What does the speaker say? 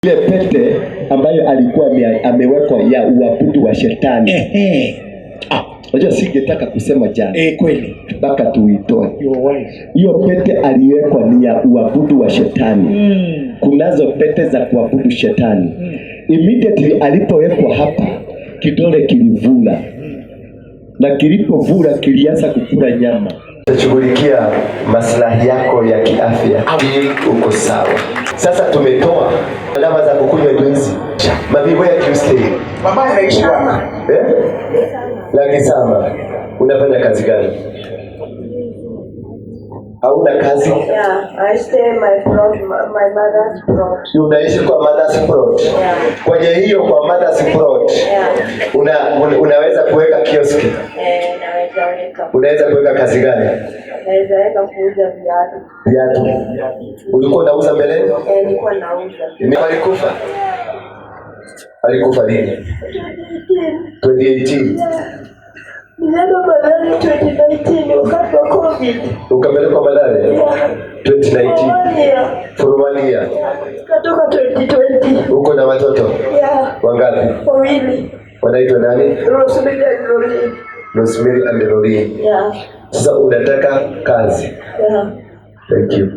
Ile pete ambayo alikuwa amewekwa ya uabudu wa shetani. Ah, Unajua singetaka kusema jana kweli. Mpaka tuitoe. Your wife. Hiyo pete aliwekwa ni ya uabudu wa shetani. Kunazo pete za kuabudu shetani. Immediately alipowekwa hapa, kidole kilivula, na kilipovula kilianza kukula nyama. Tutashughulikia maslahi yako ya kiafya ili uko sawa. Sasa tumetoa dawa za kukunywa ndio hizi. Mami, where do you stay? Mama, unaishi wapi? Eh? Lakisama. Unafanya kazi gani? Hauna kazi? Yeah, I stay in my plot, my mother's plot. Unaishi kwa mother's plot. Yeah. Kwenye hiyo kwa mother's plot. Yeah. Unaweza kuweka kioski. Eh, naweza weka. Unaweza kuweka kazi gani? Naweza weka kuuza viatu. Viatu. Ulikuwa unauza mbeleni? Eh, nilikuwa nauza. Alikufa? Alikufa lini? 2018. Nilienda Mathare 2019 wakati wa COVID. Ukapelekwa Mathare Yeah. 2019. One year. For one year. Katoka 2020. Uko na watoto Yeah. wangapi? Wawili. Wanaitwa nani? Rosemary and Lorraine. Rosemary and Lorraine. Yeah. Sasa unataka kazi. Yeah. Thank you.